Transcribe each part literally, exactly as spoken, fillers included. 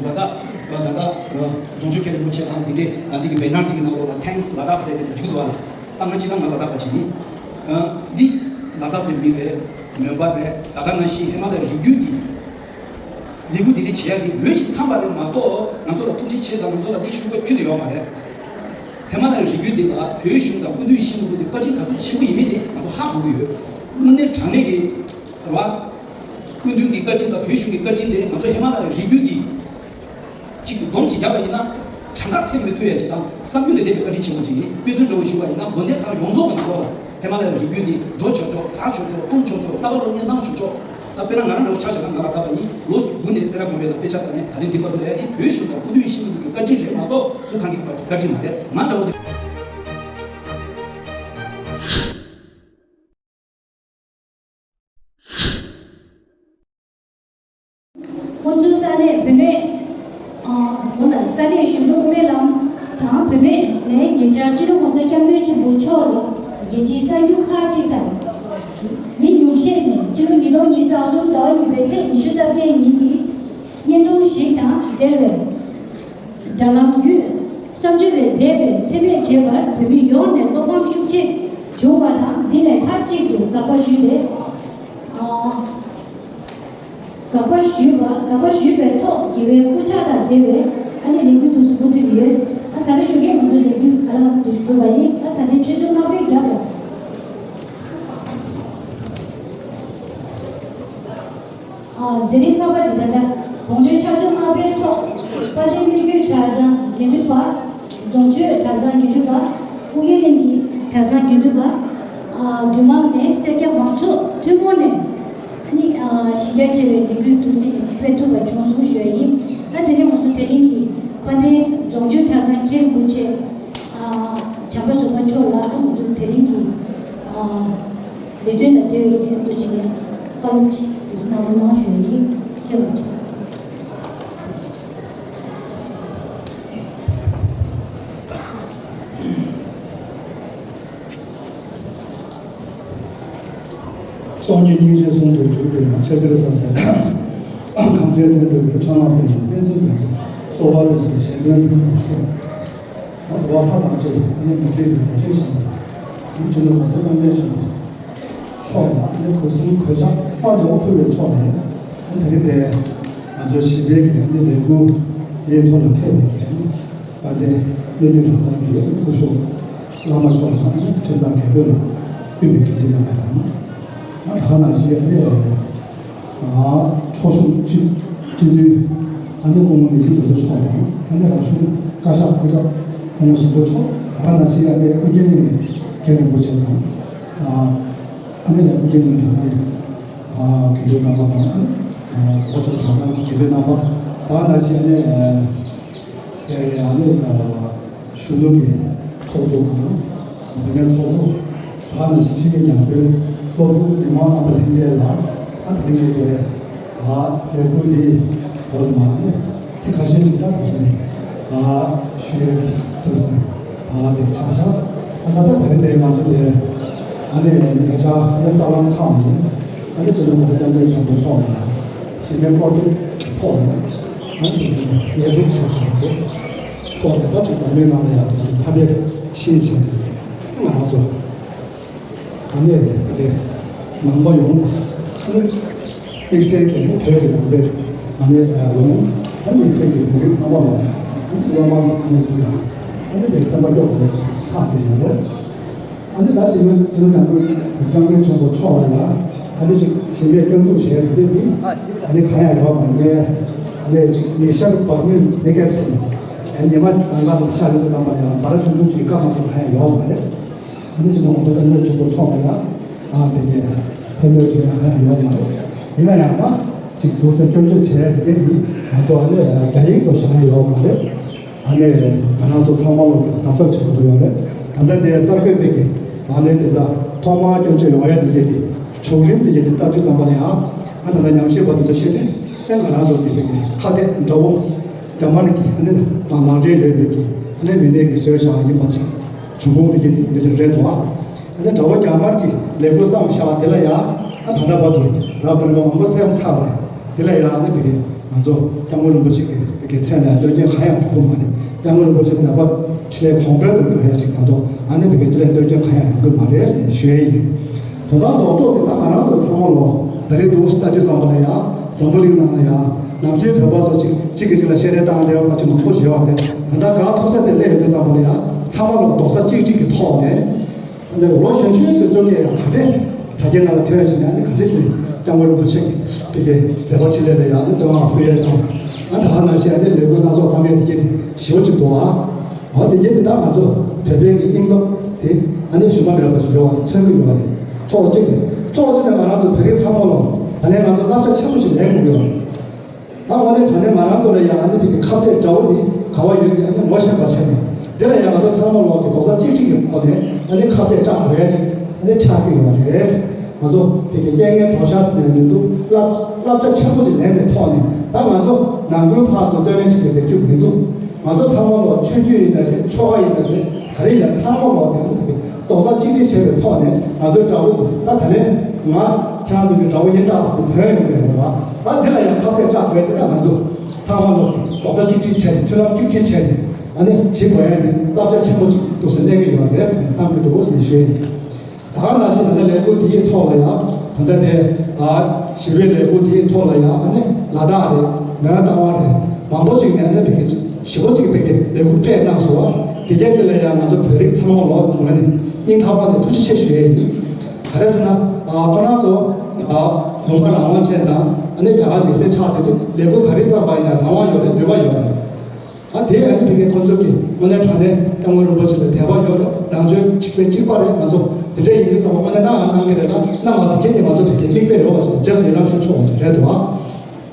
ལ་དྭགས་ལ་ད་ལྟ་རྫོང་ཆོས་མཁན་རིན་པོ་ཆེ་དང་འདི་འདྲས་ད་འདི་གི་བེ་ནར་འདི་གི་ནང་ལོགས་ལ་Thanks Ladakh ཟེར་དེ་འདྲ་བྲིས་འདུག་བ། ད་ང་ཅི་ད་ང་ལ་དྭགས་པ་ཅིག་ཡིན། འདི་ལ་དྭགས་པའི་མི་རེད། མོན་པ་རེད། ད་ག་ནང་བཞིན་ཧི་མ་ལ་ཡའི་རི་རྒྱུད་འདི་ལས་འགུལ་འདི་འདྲས་བྱེད་ཡ་འདི་འོས་ཤིང་འཚམས་པ་རེད་མ་གཏོགས། ང་ཚོ་ལ་ཐུགས་རྗེ་ཆེ་དང་ང་ཚོ་ལ་འདི་ཤུགས་རྐྱེན་ཁྱོན་ནས་ཡོད་མ་རེད། ཧི་མ་ལ་ཡའི་རི་རྒྱུད་འདི་ལ་བོད་གཞུང་དང་སྐུ་མདུན་ཡིད་བཞིན་ནོར་བུ་འདི་བཀའ་དྲིན་ག་ཚོད་ཆེན་པོ་ཡིན་མིན་དེ་ང་ཚོ་ཧ་གོ་གི་ཡོད། དངོས་གནས་དྲང་གནས་ཀྱི་རེད་བ། སྐུ་མདུན་གྱི་བཀའ་དྲིན་དང་བོད་གཞུང་གི་བཀའ་དྲིན་དེ་ང་ཚོ་ཧི་མ་ལ་ཡའི་རི་རྒྱུད་འདི་གཅིག་ཏུ་སྡོམ་གཅིག་བརྒྱབ་པ་ཡིན་ན། གྲངས་ཀ་ཐེབས་མི་ཐུབ་ཡ་ཅིག་དང་བསམ་རྒྱུ་ལས་འདས་པའི་བཀའ་དྲིན་ཆེན་པོ་ཅིག་ཡིན། དཔེ་མཚོན་འདྲ་བོ་ཞུ་བ་ཡིན་ན། དགོན་སྡེ་ཁག་ཡོངས་རྫོགས་ཀྱི་ནང་ལོགས་ལ་ཧི་མ་ལ་ཡའི་རི་རྒྱུད་འདི་འགྲོ་ཆོག་ཆོག་ཟ་ཆོག་ཆོག་བཏུང་ཆོག་ཆོག་བསླབ་པ་སློབ་གཉེར་གནང་ཆོག་ཆོག་ད་དཔེར་ན་ང་རང་འདྲ་བོ་ཆ་བཞག་ན། ང་ལ་དྭགས་པ་ཡིན། ལོ་དགུ་ནས་སེ་ར་དགོན་པའི་ནང་དཔེ་ཆ་ལྟ་ནས་ད་རིང་འདི་བར་དུ་ལ་ཡ་འདི་བོད་གཞུང་དང་སྐུ་མདུན་ཡིད་བཞིན་ནོར་བུ་གི་བཀའ་དྲིན་རེད་མ་གཏོགས་སུ་གང་གི་བཀའ་དྲིན་མ་རེད། ང་འདྲ་བོ་འདི། ཁོང་ཚོའི་ས་གནས་བུད་མེད། ཨ། ཁོང་ལ་ས་གནས་གཞོན་ནུ་དབུ་མའི་ལམ་དང་བུད་མེད་ལས་ཉེ་ཆར་སྤྱི་ནོར་གོང་ས་སྐྱབས་མགོན་ཆེན་པོ་མཆོག་ལ་རྒྱལ་སྤྱིའི་གསར་འགྱུར་ཁག་ཅིག་དང་། མི་ཉུང་ཤས་ནས་སྤྱི་ལོ་ཉིས་སྟོང་ཉི་ཤུ་རྩ་གསུམ་ཟླ་བ་གཉིས་པའི་ཚེས་ཉི་ཤུ་རྩ་བརྒྱད་ཉིན་གྱི་བརྙན་ཐུང་ཞིག་དང་འབྲེལ་བའི་དྲ་ལམ་བརྒྱུད་བསམ་བརྗོད་ལས་འདས་པའི་མཚན་སྨད་བྱས་པར་བོད་མི་ཡོངས་ནས་བློ་ཕམ་ཤུགས་ཆེ་བྱུང་བ་དང་། འདི་ནས་མཐའ་གཅིག་ཏུ་དགག་པ་ཞུས་ཏེ། ཨ། དགག་པ་ཞུས་པ། དགག་པ་ཞུས་པའི་ཐོག་དགེ་བའི་སྐུ་ཕྱག་དང་འབྲེལ་བའི་ཨ་ནི་ལས་འགུལ་དུས་སུ་འགོ་ཚུགས་ཡོད། ཨ། ད་ལྟ་ཞོགས་ཀས་ང་ཚོ་ལས་འགུལ་ག་ལ་དུས་སུ་གྲུབ་པ་ཡིན། ཨ། ད་ལྟའི་ཆུ་ཚོད་ལྔ་པའི་རྒྱབ་ལ། ཨ། མཛད་རིམ་ལྔ་པ་འདི་ད་ལྟ་དགོང་དྲོའི་ཕྱག་ཚོད་ལྔ་པའི་ཐོག་དཔལ་ལྡན་སྨད་རྒྱུད་གྲྭ་ཚང་དགེ་འདུན་པ། རྫོང་ཆོས་གྲྭ་ཚང་དགེ་འདུན་པ། ཨོ་རྒྱན་གླིང་གི་གྲྭ་ཚང་དགེ་འདུན་པ། ཨ། འདུས་མང་ནས་སེར་སྐྱ་མང་ཚོགས་ཐུན་མོང་ནས་ཨ་ནི། ཨ། གཞི་རྒྱ་ཆེ་བའི་ལས་འགུལ་འདུ་ཞིག་སྤེལ་ཐུབ་པ་བྱུང་སོང་ཞུ་ཡ་ཡིན། ད་དེ་ནས་ང་ཚོ་དེ་རིང་གི་དཔལ་ལྡན་རྫོང་ཆོས་གྲྭ་ཚང་མཁན་རིན་པོ་ཆེ། ཨ། བྱམས་པ་བཟོད་པ་མཆོག་ལ་ང་ཚོ་དེ་རིང་གི། ཨ། ལས་དོན་དང་འབྲེལ་བའི་སྙན་ཐོ་ཅིག་ནས་བཀའ་སློབ་ཅིག་གནང་རོགས་གནང་ཞུ་ཡ་ཡིན། མཁན་རིན་པོ་ཆེ། སྟོང་ཉིད་སྙིང་རྗེ་ཟུང་དུ་འཇུག་པའི་ཡང་། ཆེས་ཆེར་གསལ་གསལ་གང་ཚེ་བརྟན་གྲུབ་པའི་ཕྲེང་བ་འཕེལ་ཞིང་བསྟན་འཛིན་རྒྱ་མཚོ། གསོལ་བ་འདེབས་སོ་གཞན་དོན་མཐུན་པར་ཤོག་ང་དུ་བ་ཕ་དང་བཅས་ནི་མི་བསྐྱོད་པའི་རྫ་ཆེན་ཞིང་དུ། མི་ཆེན་པོ་གོང་ས་སྐྱབས་མགོན་ཆེན་པོ་མཆོག་ལ་ནི་གུས་གསུམ་གོད་ཆག་དཔག་ཏུ་མེད་ཕུལ་བའི་ཕྱོགས་ནས། ཨ། དེ་རིང་འདིར་ང་ཚོའི་གཞིས་སྤེལ་གྱི་ནི་ལས་འགུལ་འདིའི་ཐོག་ལ་ཕེབས་པའི་གི་དཔལ་ལྡན་སྨད་རྒྱུད་གྲྭ་ཚང་གི་སྐུ་ཞབས་བླ་མ་མཆོག་དང་ནི་ཁྲིམས་བདག་རྒྱལ་པོ་ལ་ཕུལ་བའི་གི་འདི་གནང་བ་དང་། ཨ། ད་ག་ནང་བཞིན་ཨ་ནི། ཨ། ཚོགས་ཞུགས་སྤྱི་སྤྱི་འཐུས་ཨ་ནི་སྐུ་ངོ་མི་ལུས་རྡོ་རྗེ་མཆོག་དང་། ཨ་ནི་རང་གཞུང་བཀའ་ཤག་སྐུ་ཚབ་སྐུ་ངོ་ཞིག་པོ་མཆོག་ད་ག་ནང་བཞིན་ཨ་ནི་ཨོ་རྒྱན་གླིང་མཁན་རིན་པོ་ཆེ་དང་། ཨ། ཨ་ནི་ཡང་ཨོ་རྒྱན་གླིང་གྲྭ་ཚང་གི་དགེ་འདུན་རྣམ་པ་དང་། ཨ་ནི་ཨོ་ཅག་གྲྭ་ཚང་གི་དགེ་འདུན་རྣམ་པ། ད་ག་ནང་བཞིན་ཨ་ནི། ཨ། ཨ་ནི་གཞོན་ནུ་གི་ཚོགས་གཙོ་དང་། བུད་མེད་ཚོགས་གཙོ། ད་ག་ནང་བཞིན་ཁྲིམས་ཀྱི་ཉམས་རྒུད་སློབ་ཕྲུག་མི་མང་རྣམ་པ་ལྷན་རྒྱས་ལ། ཨ། ད་རིང་གི་དེ། ཨ། ལས་འགུལ་འདིའི་སྐོར་མ་ནི་ཚིག་ཁ་ཤས་ཅིག་ད་དུ་ཟིན། ཨ། ཞུ་ཡས་དུ་ཟིན། ཨ། ལེགས་ཆ་ཆ། ཨ། ད་ལྟ་ད་རེས་དེ་ང་ཚོ་དེ། ཨ་ནི་ཉེ་ཆར་ཨ་ནི་གསར་ལམ་ཁག་ནས་ཨ་ནི་སྤྱི་ནོར་གོང་ས་སྐྱབས་མགོན་ཆེན་པོ་མཆོག་ལ་གཞིས་སྤེལ་སྐོར་གྱི་ཐོག་ནས་ཨ་ནི་དུ་ཟིན་ཡས་འཛུགས་བྱས་བྱས་ཏེ། ཐོག་ནས་ད་ཅིག་འཛམ་གླིང་ནང་ལ་ཡང་དུ་ཟིན་ཕབ་པའི་ཤེས་བྱས་ཏེ། ང་རང་ཚོ། ཨ་ནི་དེ་ནང་པ་ཡོངས་དང་། དམིགས་བསལ་གྱི་ནི་བོད་ཀྱི་ནང་པའི་ཨ་ནི་ཡོངས། ཨ་ནི་དམིགས་བསལ་གྱི་བོད་རིགས་ཚང་མ་ལ་ཨ་ནི་སློབ་མ་ཨ་ནི་ཚོ་ཡང་ཨ་ནི་དེ་སེམས་པ་སྐྱོ་བ་ཆགས་ཏེ་ཡོད་རེད། ཨ་ནི་ད་དེ་ནི་དེ་ནི་ནང་པའི་སྐྱབས་མགོན་ཆེན་པོ་མཆོག་ལ་ཡང་ཨ་ནི་ཅིག་གཞན་པས་སྐྱོན་འཛུགས་བྱས་པ་དེ་ནི་ཨ་ནི་གང་ཡང་ཡོད་མ་རེད། ཨ་ནི་ཅིག་ཉི་ཤར་བག་མེད་མི་སྐྱབས་སུ་ཨ་ནི་ཉི་མ་ནང་ལ་ཤར་ཡོང་ཙམ་པ་ཡང་བར་ཆུང་ཆུང་ཅིག་སྐབས་མ་གཏོགས་གང་ཡང་ཡོད་མ་རེད། ཨ་ནི་ཅིག་ནང་པའི་སྐྱབས་མགོན་ཆེན་པོ་མཆོག་ལ་ཡང་ཨ་དེ་གས་ཕན་ཐོགས་ཅིག་ཡང་ཧ་ཡང་ཡོད་མ་རེད། ཡིན་ན་ཡང་ད་ཅིག་འདུག་སེ་སྐྱོན་བརྗོད་བྱས་དེ་གས་ནི་ང་ཚོ་ཨ་ནི་རྒྱ་ཡིག་ཏུ་བཞག་ཡ་ཡོད་མ་རེད། ཨ་ནི་ང་རང་ཚོ་ཚང་མ་ལོ་གཟབ་གཟབ་བྱེད་དགོས་ཡོད་རེད། ད་ལྟ་དེ་གསར་འགོད་པས་ཀྱི་ཨ་ནི་དེ་ད་ཐོག་མར་སྐྱོན་བརྗོད་ཡོང་ཡ་དེ་གས་དེ་བྱུང་རིམ་དེ་གས་དེ་ལྟ་དུས་ཙམ་པ་ལ་ཡང་ཨ་ད་ལྟ་ཉམས་ཞིབ་པ་དེ་ཚོ་བཤད་དུས་ཨ་ང་རང་ཚོ་དེ་གས་ཁ་གཏད་འདྲ་བོ། རྒྱ་དམར་གྱི་ཨ་ནི་དང་ནང་འདྲེན་ཡོད་མེད་ཀྱི་ཨ་ནི་མི་སྣས་ཀྱི་བཟོས་བཞག་ཡིན་པ་ཅིག་འབྱུང་ཁུངས་དེ་གྱི་དེ་འདྲ་ཞིག་རེད་འདུག་ཨ་ནི་དགྲ་བོ་རྒྱ་དམར་གྱི་ལས་འགུལ་བརྩམས་བཞག་དེ་ལ་ཡང་ཨ་ད་ལྟ་བར་དུ་རབ་དང་རིམ་པ་མང་པོ་བཙལ་ཚར་བ་རེད། དེ་ལ་ཡང་ཨ་ནི་དེ་གི་ ང་ཚོ་སྐྱབས་མགོན་རིན་པོ་ཆེ་གི་གི་མཚན་ལ་བསྟོད་སྐྱོན་གང་ཡང་འགྲོ་གི་མ་རེད། སྐྱབས་མགོན་རིན་པོ་ཆེ་མཛད་པ་འཕྲིན་ལས་གོང་འཕེལ་དུ་འགྲོ་ཡ་ཞིག་མ་གཏོགས་ཨ་ནི་བི་གའི་དེ་ལས་བསྟོད་སྐྱོན་གང་ཡང་ཡོང་གི་མ་རེད་ཟེར་ནས་ཞུ་ཡ་ཡིན། དོན་དག་རྡོག་རྡོག་དེ་ད་ང་རང་ཚོ་ཚང་མ་ལོ་ད་རེས་འདུག་ལྟ་དུས་ཙམ་པ་ལ་ཡང་འཛམ་བུ་གླིང་ནང་ལ་ཡང་ནམ་རྒྱུན་བོད་པ་ཚོ་གཅིག་གཅིག་གིས་གཅིག་ལ་བཤད་རེས་བཏང་རེས་པ་ཅིག་མང་པོ་ཞིག་ཡོད་པ་དེ་ད་ལྟ་ག་ཐོག་ས་དེ་སླེབས་ཡོང་དུས་ཙམ་པ་ལ་ཡང་ཚང་མ་ལོ་རྡོག་རྩ་གཅིག་སྒྲིལ་གྱི་ཐོག་ནས། ཨ་ནི་ལོ་གཞོན་གཞོན་དེ་ཚོ་གིས་ཡང་ག་འདྲས་དྲ་རྒྱའི་ནང་ལ་ཐོན་ཡ་ཕྱིན་ནས་ཨ་ནི་ག་འདྲས་ཟེར་སྐྱབས་མགོན་རིན་པོ་ཆེ་གི་ཕ་གིའི་མཛད་པ་འཕྲིན་ལས་ལ་ཡང་ཨ་ནི་བསྟོད་བསྔགས་ཕུལ་ཡས་དང་། ཨ་ད་ག་ནང་བཞིན་ཨ་ནི་ལས་འགུལ་སྣ་ཚོགས་བརྩམས་ཡས་དེ་གྱད་དེ་ཞེ་པོ་ཅིག་འདུག་ཨ། འོ་དེ་གྱད་དེ་ད་ང་ཚོ་བོད་པའི་གི་སྙིང་སྟོབས་དེ་ཨ་ནི་ཞུམ་པ་མེད་པ་ཞིག་ཡོད་པ་དེ་མཚོན་གྱི་ཡོད་པ་རེད། ཕྱོགས་གཅིག་ནས་ཕྱོགས་གཅིག་ནས་ང་རང་ཚོ་བོད་རིགས་ཚང་མ་ལ་ད་ལན་ང་ཚོ་བསླབ་བྱ་ཆེན་པོ་ཞིག་ལེན་དགོས་ཀྱི་ཡོད་རེད། ད་དངོས་གནས་དྲང་གནས་ང་རང་ཚོ་ལ་ཡང་ཨ་ནི་དེ་གི་ཁ་གཏད་དགྲ་བོ་དེ་ག་བ་ཡོད་ཀྱི་ཨ་ནི་ངོ་ཤེས་པ་བྱས་ནས་དེ་ལ་ཡང་ང་ཚོ་ཚང་མ་ལོག་གི་རྡོག་རྩ་གཅིག་སྒྲིལ་གྱི་ཐོག་ནས་ཨ་ནི་ཁ་གཏད་བཅག་དགོས་ཡ་ཅིག་ཨ་ནི་ཆགས་ཀྱི་ཡོད་རེད། ང་ཚོ་དེ་གི་རྐྱེན་ངན་གྲོགས་ཤར་ཟེར་ནས་མི་འདུག་བསླབ་བསླབ་བྱ་ཆེན་པོ་དེ་ལེན་པའི་ཐོག་ནས་ད་ང་ཚོ་ནང་ཁུལ་ཕར་ཚུར་རྩོད་ལེན་བྱེད་ཀྱི་བསྡད་རྒྱུ་མི་འདུག་ང་ཚོ་ཚང་མ་ལོག་ཆོས་བརྒྱུད་ཡིན་ན་རེད། ཆོལ་ཁ་ཡིན་ན་རེད། ག་རེ་ཡིན་ན་ཚང་མ་ལོག་དེ་ནི་དེ་གི་རྡོག་རྩ་གཅིག་སྒྲིལ་བྱས་པའི་ཐོག་ནས་ང་ཚོའི་དགྲ་བོ་དེ་ད་ད་ལན་ང་ཁྱེད་རང་ཚོ་གི་དགྲ་བོ་ཡིན་ད་ཟེར་ནས་ཐོན་ཡོང་གི་རེད་བ། ད་འདི་ལ་ཡང་ཁ་གཏད་བཅག་དགོས་ཟེར་ན་ང་ཚོ་ཚང་མ་ལོག་རྡོག་རྩ་གཅིག་སྒྲིལ་བྱས་ནས་མཐུན་ལམ་གཅིག་སྒྲིལ་བྱས་ནས་ཨ་ནི་བྱེད་དགོས་ཡ་འདི་བསླབ་བྱ་ཆེན་པོ་ཅིག་འདུག་ཟེར་གནས་ཀྱི་ཡོད་རེད་ཟེར་ནས་བསམ་གྱི་འདུག་ཟེར་ནས་ཞུ་ཡ་ཡིན། ད་ག་ནང་བཞིན་ད་ལྟ་ལས་འགུལ་འདི་ཡི་ཐོག་ལ་ཡང་ད་ལྟ་དེ་ཨ་ཞི་བའི་ལས་འགུལ་འདི་ཡི་ཐོག་ལ་ཡང་ཨ་ནི་ལ་དྭགས་རེད། མོན་རྟ་དབང་རེད། མང་པོ་ཅིག་ནས་ཨ་ནི་བི་གའི་ཞེ་པོ་ཅིག་བི་གའི་ལས་འགུལ་སྤེལ་གནང་སོང་བ། དེ་གས་དེ་ལ་ཡང་ང་ཚོ་བོད་རིགས་ཚང་མ་ལོག་ངོས་ནས་སྙིང་ཐག་པ་ནས་ཐུགས་རྗེ་ཆེ་ཞུ་ཡས་ཡིན། ག་རེ་ཟེར་ན་ཨ་ཁོ་རང་ཚོ་ཨ་ལུང་པ་རང་དབང་ཅན་དང་ཨ་ནི་རྒྱ་གར་མི་སེར་ཆགས་བསྡད་དུས་ལས་འགུལ་ག་རེ་བརྩམས་པ་ཡིན་ན་རང་དབང་ཡོད་རེད། འདོད་པ་ཡོད་རེད། ཨ་དེ་ཨ་ནི་བི་གའི་ཁོ་ཚོ་གི་དངོས་གནས་དྲང་གནས་སྐྱབས་མགོན་རིན་པོ་ཆེ་ལ་དད་པ་ཡོད་རེད། ནང་ཆོས་གཅིག་པའི་གཅིག་པ་རེད། ང་ཚོ་དེ་འདྲ་ཡིན་དུས་ཙམ་པ་དངོས་གནས་གནང་ང་གནང་གི་རེད་ལ་གནང་བ་དེ་གས་དེ་ང་ཚོ་བི་གའི་མིག་དཔེ་ཡོད་པ་ཞིག་རྗེས་སུ་ཡི་རང་ཞུ་ཆོག་པ་ཞིག་རེད་འདུག་ཨ།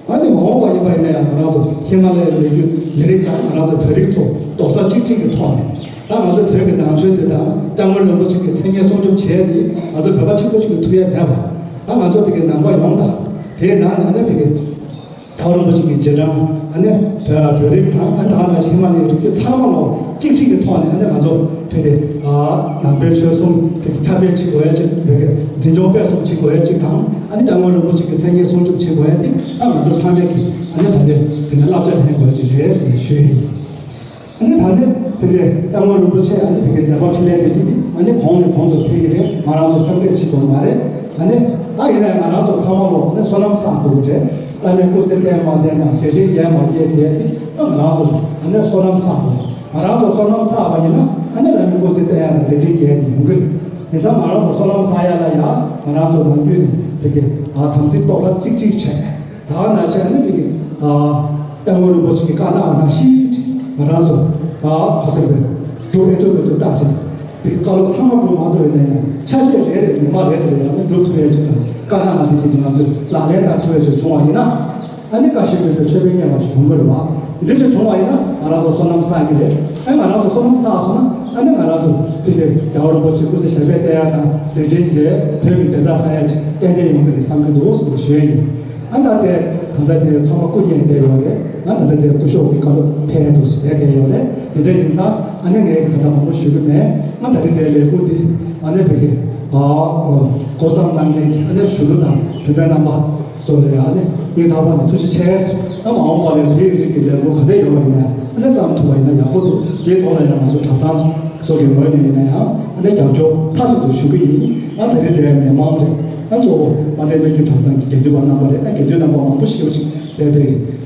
ཨ་ནི་མ་འོངས་པ་ཡིན་པ་ཡིན་ན་ཡང་ང་རང་ཚོ་ཧི་མ་ལ་ཡའི་ལོ་རྒྱུས་མི་རིགས་དང་ང་རང་ཚོ་བོད་རིགས་ཚོ་རྡོག་རྩ་གཅིག་སྒྲིལ་གྱི་ཐོག་ནས་ད་ང་ཚོ་བོད་ཀྱི་ནང་ཆོས་དེ་དང་སྐྱབས་མགོན་རིན་པོ་ཆེ་གི་མཚན་སྙན་སྲུང་སྐྱོབ་བྱས་ཏེ་ང་ཚོ་བོད་པ་གཅིག་པོ་གཅིག་གི་ཐུག་ཡས་མེད་པ། ད་ང་ཚོ་བི་གའི་ནང་པ་ཡོངས་དང་དེའི་ནང་ནས་ཨ་ནི་བི་གའི་ཐའོ་རིན་པོ་ཆེ་གི་རྗེས་འབྲང་ཨ་ནི་བོད་བོད་རིགས་དང་ཨ་ད་ནང་བཞིན་ཧི་མ་ལ་ཡའི་རིགས་རྒྱུད་ཚང་མ་ལོ་གཅིག་སྒྲིལ་གྱི་ཐོག་ནས་ཨ་ནི་ང་ཚོ་བོད་དེ་ནང་པའི་ཆོལ་གསུམ་དེ་འཐབ་རྩོད་བྱེད་དགོས་ཡ་གཅིག་བོད་ཀྱི་འཛིན་སྐྱོང་སྤེལ་གསུམ་བྱེད་དགོས་ཡ་གཅིག་དང་ཨ་ནི་སྐྱབས་མགོན་རིན་པོ་ཆེ་གི་མཚན་སྙན་སྲུང་སྐྱོབ་བྱེད་དགོས་ཡ་དེ་ད་ང་ཚོ་ཚང་མས་ཀྱི་ཨ་ནི་ད་ལྟ་དེ་ནས་བསླབ་བྱ་ལེན་དགོས་ཡ་གཅིག་རེད་ཟེར་ནས་ཞུ་ཡ་ཡིན། ཨ་ནི་ད་ནི་བོད་ཀྱི་སྐྱབས་མགོན་རིན་པོ་ཆེ་ཨ་ནི་བོད་ཀྱི་མཛད་པ་འཕྲིན་ལས་དེ་དེ་ཨ་ནི་གོང་ནས་གོང་དུ་འཕེལ་གྱི་རེད། ང་རང་ཚོ་སེམས་ཁྲལ་བྱེད་དགོས་མ་རེད། ཨ་ནི་ཨ་ཡིན་ན་ང་རང་ཚོ་ཚང་མ་ལོ་ཨ་ནི་བསོད་ནམས་བསགས་དགོས་རེད། བླ་མའི་སྐུ་ཚེ་བརྟན་མ་བརྟན་དང་མཛད་འཕྲིན་རྒྱས་མ་རྒྱས་ཟེར་ཏེ་ཨ་ང་རང་ཚོ་ཨ་ནི་བསོད་ནམས་བསགས་དགོས། ང་རང་ཚོ་བསོད་ནམས་བསགས་པ་ཡིན་ན་ཨ་ནི་བླ་མའི་སྐུ་ཚེ་བརྟན་ཡ་དང་མཛད་འཕྲིན་རྒྱས་ཏེ་ཡོང་གི་རེད། དེ་ཙང་ང་རང་ཚོ་བསོད་ནམས་བསགས་ཡ་ལ་ཡ་ང་རང་ཚོ་ནམ་རྒྱུན་ནས་བོད་ཀྱི་ཨ་དམ་ཚིག་རྡོག་རྩ་གཅིག་སྒྲིལ་བྱས། ད་ག་ནང་བཞིན་ཨ་ནི་བོད་ཀྱི་ཨ་སྐྱབས་མགོན་རིན་པོ་ཆེ་གི་བཀའ་གནང་ནང་བཞིན་ཅིག་ང་རང་ཚོ་ཨ་ག་ཟེར་བའི་སྒྲུབ་ཨེ་ཐུབ་མི་ཐུབ་བལྟ་ཟེར། བོད་ཀྱི་བཀའ་སློབ་ཚང་མ་སྒྲུབ་མ་ཐུབ་ཡིན་ན་ཡང་ཆ་ཤས་རེ་རེ་ཉི་མ་རེ་རེ་ཡང་ནི་སྒྲུབ་ཐུབ་ཡ་ཅིག་དང་བཀའ་གནང་བ་དེ་བཞིན་དུ་ང་ཚོས་ལག་ལེན་བསྟར་ཐུབ་ཡ་ཅིག་བྱུང་བ་ཡིན་ན་ཨ་ནི་བཀའ་བཞིན་སྒྲུབ་པའི་མཆོད་པའི་དམྱལ་བ་ཞིག་འོང་གི་རེད་བ། དེ་འདྲ་ཅིག་བྱུང་བ་ཡིན་ན་ང་རང་ཚོ་བསོད་ནམས་བསགས་ཀྱི་རེད། ཨ་ང་རང་ཚོ་བསོད་ནམས་བསགས་སོང་ན་ཨ་ནི་ང་རང་ཚོ་དེ་ལས་རྒྱལ་བ་རིན་པོ་ཆེ་སྐུ་ཚེ་ཞབས་པད་བརྟན་ཡ་དང་མཛད་འཕྲིན་རྒྱས་བོད་ཀྱི་བདེན་མཐའ་གསལ་ཡ་ཅིག་ཏན་ཏན་ཡོང་གི་རེད་བསམ་གྱི་འདུག་ཟེར་ཞུ་ཡ་ཡིན། ཨ་ད་ལྟའི་ད་ལྟ་དེ་ཚང་མ་སྐུ་མཉེལ་བསྡད་ཡོད་རེད། ང་ད་ལྟ་དེ་སྐུ་ཞབས་ཀྱི་བཀའ་སློབ་ཕེབས་འདུག་ཟེར་བསྡད་ཡོད་རེད། དེ་འདྲ་ཡིན་ཙང་ཨ་ནི་ངས་ད་ལྟ་མང་པོ་ཞུ་གི་མེད། ང་ད་རེས་དེ་ལས་འགུལ་འདི་ཨ་ནི་བོད་ཀྱི་ཨ་འགོ་བརྩམས་གནང་མཁན་གྱི་ཨ་ནི་གཞོན་ནུ་དང་བོད་པའི་རྣམ་པ་ཚོ་ལ་ཡང་ཨ་ནི་སྙིང་ཐག་པ་ནས་ཐུགས་རྗེ་ཆེ། ཨ་མ་འོངས་པ་ལ་དེའི་རིགས་ཀྱི་ལས་འགུལ་ག་འདྲ་ཡོད་པ་ཡིན་ན་ཨ་ནི་བརྩམས་ཐུབ་པ་ཡིན་ན་ཡག་པོ་འདུག་དེའི་ཐོག་ལ་ཡང་ང་ཚོ་གྲྭ་ཚང་ཚོ་གི་ངོས་ནས་ཡིན་ན་ཡང་ཨ་ནི་རྒྱབ་སྐྱོར་མཐའ་གཅིག་ཏུ་ཞུ་གི་ཡིན། ཨ་ད་རེས་དེ་མི་མང་རེད། ཨ་གཙོ་བོ་དཔལ་ལྡན་སྨད་རྒྱུད་གྲྭ་ཚང་གི་དགེ་འདུན་པ་རྣམ་པ་རེད། ཨ་དགེ་འདུན་རྣམ་པ་མང་པོ་ཞེ་པོ་ཅིག་དེ་བས་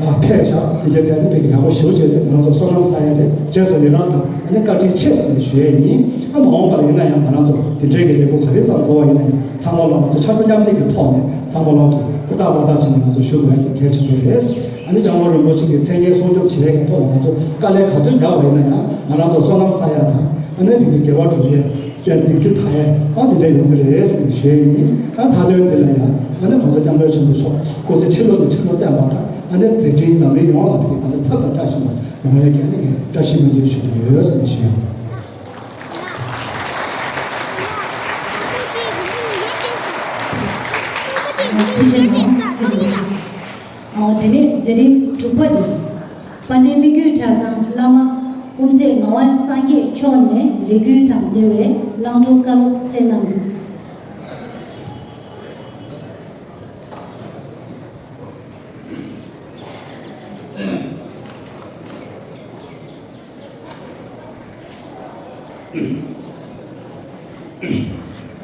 ཨ་ཕེབས་བཞག་དེ་གའི་དེ་ནི་དཔེ་ཡག་པོ་ཞེ་པོ་ཅིག་རེད། ང་རང་ཚོ་བསོད་ནམས་བསགས་ཡ་རེད། རྗེས་སུ་ཡི་རང་དང་ཨ་ནི་བཀའ་དྲིན་ཆེ་ཟེར་ནས་ཞུ་ཡ་ཡིན། ཨ་མ་འོངས་པ་ལ་ཡིན་ན་ཡང་ང་རང་ཚོ་དེ་འདྲའི་གི་ལས་འགུལ་ག་རེ་བརྩམས་དགོས་པ་ཡིན་ན་ཡང་ཚང་མ་ལོག་ང་ཚོ་ཕྱར་གྲུ་མཉམ་འདེགས་ཀྱི་ཐོག་ནས་ཚང་མ་ལོག་གི་ཧུར་ཐག་ཧུར་ཐག་བྱས་ནས་ང་ཚོ་ཞུ་དགོས་ཡ་གི་གལ་ཆེན་པོ་རེད། ཨ་ནི་སྐྱབས་མགོན་རིན་པོ་ཆེ་གི་མཚན་སྙན་སྲུང་སྐྱོབ་བྱེད་ཡ་གི་ཐོག་ལ་ང་ཚོ་དཀའ་ལས་ག་ཚོད་རྒྱག་པ་ཡིན་ན་ཡང་ང་རང་ཚོ་བསོད་ནམས་བསགས་ཡ་དང་ཨ་ནི་བོད་ཀྱི་དགེ་བ་སྒྲུབ་ཡ། ཀྱང་སྡིག་སྒྲིབ་དག་ཡས་ཨ་འདི་འདྲ་ཡོང་གི་རེད་ཟེར་ནས་ཞུ་ཡས་ཡིན། ཨ་མཐའ་དོན་འདི་ལ་ཡང་ཨ་ནི་༸གོང་ས་༸སྐྱབས་མགོན་ཆེན་པོ་མཆོག་སྐུ་ཚེ་ཁྲི་ལོ་ནས་ཁྲི་ལོ་བརྟན་པ་དང་ཨ་ནི་མཛད་འཕྲིན་འཛམ་གླིང་ཡོངས་ལ་ཕུལ་ཨ་ནི་ཐབས་དང་བཀྲ་ཤིས་པ་ཡོང་ཡས་ཀྱི་ཨ་ནི་ངས་བཀྲ་ཤིས་སྨོན་འདུན་ཞུ་གི་ཡོད་ཟེར་ནས་ཞུ་ཡ་ཡིན། ཐུགས་རྗེ་གནང་། ཨོ་དེ་ནས་མཛད་རིམ་དྲུག་པ་འདི། དཔལ་ལྡན་སྨད་རྒྱུད་གྲྭ་ཚང་བླ་མ་དབུ་མཛད་ངག་དབང་སངས་རྒྱས་མཆོག་ནས་ལས་འགུལ་དང་འབྲེལ་བའི་བླང་དོར་བཀའ་སློབ་སྩལ་གནང་རྒྱུ།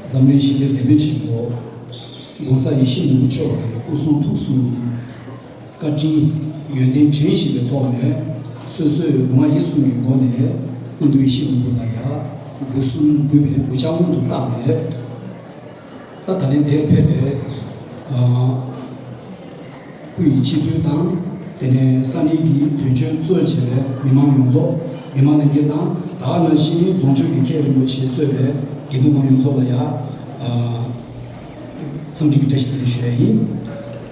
འཛམ་གླིང་ཞི་བདེའི་དེད་དཔོན་ཆེན་པོ་༸གོང་ས་ཡིད་བཞིན་ནོར་བུ་མཆོག་གི་སྐུ་གསུང་ཐུགས་གསུམ་གྱི་བཀའ་དྲིན་ཡོན་ཏན་དྲན་བཞིན་པའི་ཐོག་ནས། སོ་སོའི་ལུས་ངག་ཡིད་གསུམ་གྱི་སྒོ་ནས་སྐུ་མདུན་ཡིད་བཞིན་ནོར་བུ་ལ་ཡ་སྒོ་གསུམ་གུས་པའི་སྒོ་ལྕགས་སྔོན་དུ་བཏགས་ནས། ད་ད་ལན་འདིར་ཕེབས་པའི་ཨ་སྐུ་ཡི་སྤྱི་འཐུས་དང་། དེ་ནས་ས་གནས་ཀྱི་དོན་གཅོད་གཙོས་བྱས་པའི་མི་མང་ཡོངས་རྫོགས། མི་མང་ལྷན་རྒྱས་དང་། ད་ག་ནང་བཞིན་རྫོང་ཆོས་ཀྱི་མཁན་རིན་པོ་ཆེ་གཙོས་པའི་དགེ་འདུན་མང་ཡོངས་རྫོགས་ལ་ཡ་ཨ་འཚམས་འདྲི་གི་བཀྲ་ཤིས་བདེ་ལེགས་ཞུ་ཡ་ཡིན།